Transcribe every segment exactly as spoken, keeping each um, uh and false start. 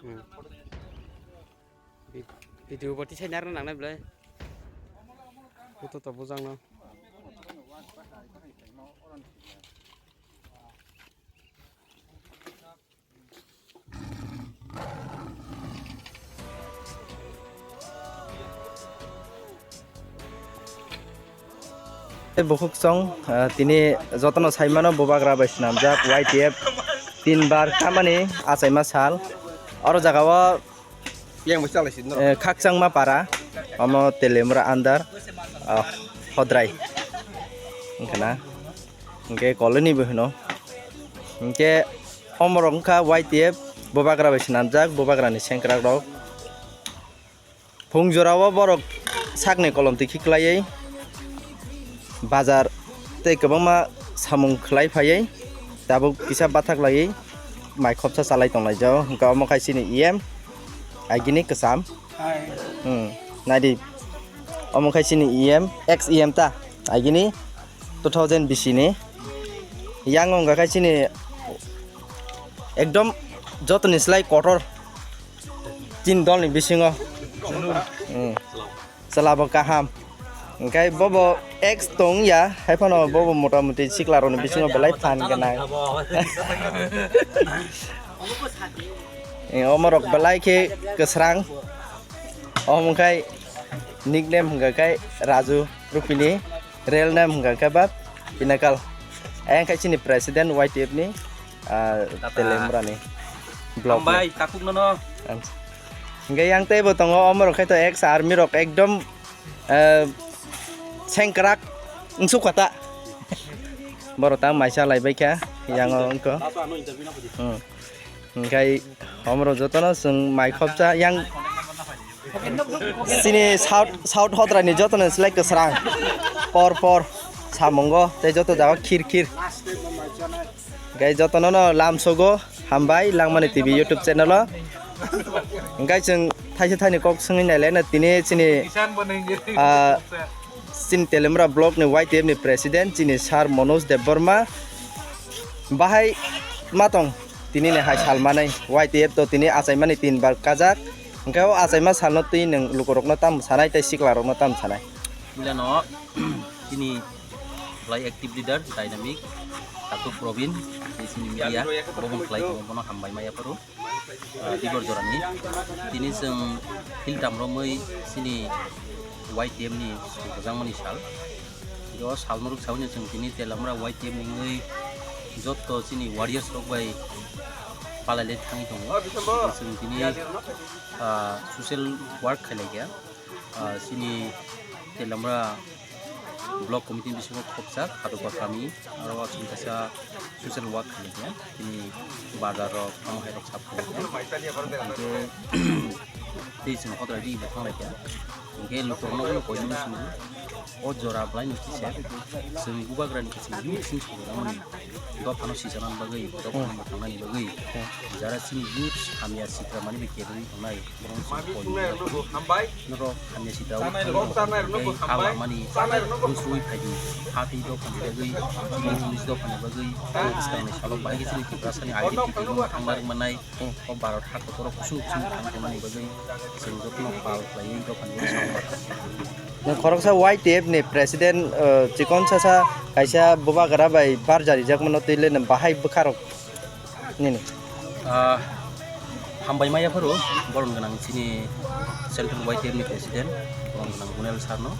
Hmm. Vi-, video bo tisai narwk nangnai belai. Photo to bujang no. Tei bukhuk chwng, ah, tini jotono saimano bubagra bai swnamjak Y T F tin bar tamani achaima sal. Oro jagao, eh, Khakchangma para, omo Teliamura under, ah, Hodrai. Wngkha na? Hwnkhe colony bo hino. Hwnkhe omorok wngkha Y T F bubagra bai swnamjak, bubagrani sengkrakrok. Phung jorao borok sakni kolom twi khiklaiwi bazar tei kwbangma samung khwlai phaiwi tabuk kisa bathak laiwi mai khopsa chalai tonglaijao. Hwnkhe omo khai chini E M agini kwcham. Hmm, naidi omo khai chini E M, ex E M ta agini two thousand bisi ni. Yang wngkha khai chini ekdom jotoni slai kotor. Tin dolni bisingo. Hmm. Chwla bo kaham. Hwnkhe bobo ex tong ya, hai phano bobo mota moti sikla rokni bisingo belai phan gwnang. Eh, omorok belai khe kwsrang. Omo khai nickname hwnkha khai Raju Rupini. Real name hwnkha khe ba Pinnacle. Ayang khai chini president Y T F ni, ah, Tata. Teliamura ni block ni. Hambai, takuk nono. Hwnkhe yang teibo tongo, omorok khai to ex army rok ekdom, eh, sengkrak wngsuk kha ta. Borok ta maisa lai bai kha, yang o wngkha. Hmm. Hwnkhe omorok jotono chwng mai khopsa yang chini South, South Hodrani jotono slai kwsrang por por samungo tei joto jaga khir khir. Hwnkhe jotono no lamsogo hambai Langmani T V YouTube channel o. Hwnkhe chwng thaisa thaini kok swngwi nailai no tini chini, ah, chini Teliamura block ni Y T F ni president chini sir Manoj Debbarma bahai ma tong. Tini ni hai sal manwi Y T F to tini achaimani tin bar kajak. Hwnkhe o achaima salno twi nwng lukurokno tamo sanai tei siklarokno tamo sanai? Puilano chini khlai active leader, dynamic, Tatuk Probin, tei chini media, bo bung khlai tongo, bono hambai ma yapharo. Ah, Dibor jorani. Tini chwng field tam romwi chini Y T F ni kwchangmani sal. O salno rwksaui no chwng tini Teliamura Y T F ni wngwi jotto chini warriors rok bai palai lai thangwi tongo. Chwng tini, ah, social work khailai kha. Ah, chini Teliamura block committee ni bisingo khopsa Khadukba kami, aro chwng kaisa social work khailai kha. Tini bazar rok, omo hai rok sap khailai kha. Hwnkhe tei chwng hodrai ri bo thanglai kha. Hwnkhe lukurokno bono koinwi swngo, o jora belai no kisa chwng bubagrani kisa youth sing swnamani dophano sichana bagwi, dophano mwthangnani bagwi, jara chini youth hamya sikra mani bai kebengwi tongnai, borokno chwng koinwi norok hamya sikra o thangnai, tei ha lamani bwswi phaidi, ha tei dophani bagwi, chini police dophani bagwi, bwskangni salo bahai khe chini Tiprasani identity no thangna rwngmannai. O Bharat ha kotoro kusung kusung thang tongmani bagwi chwng jotono pal khlaiwi dophani bagwi samung. Nwng khoroksa Y T F ni president, uh, chikon sasa kaisa bubagra bai barja rijakmano twi le nwng bahai bwkharok nini? Ah, hambai ma yapharo, borom gwnang chini Central Y T F ni president, borom gwnang Gunel sir no,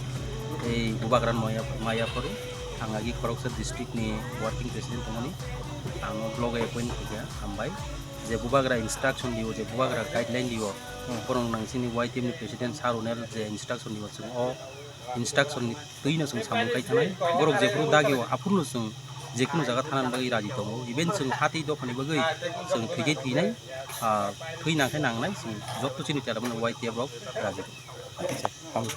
tei bubagra no ma yap-, ma yapharo, ang agi khoroksa district ni working president tongmani, ang no block appoint khaikha, hambai. Je bubagra instruction dio, je bubagra guideline dio, hmm, borok nang chini Y T F ni president sir Ronel je instruction dio, chwng o instruction ni twi no chwng samung kai thanai. Borok jephuru dagio, aphuru no chwng jekunu jaga thana bagwi raji tongo. Even chwng ha tei dophani bagwi chwng thwikhe thwinai, ah, thwi nangkhe nangnai, chwng jotto chini Teliamura Y T F rok raji tongo.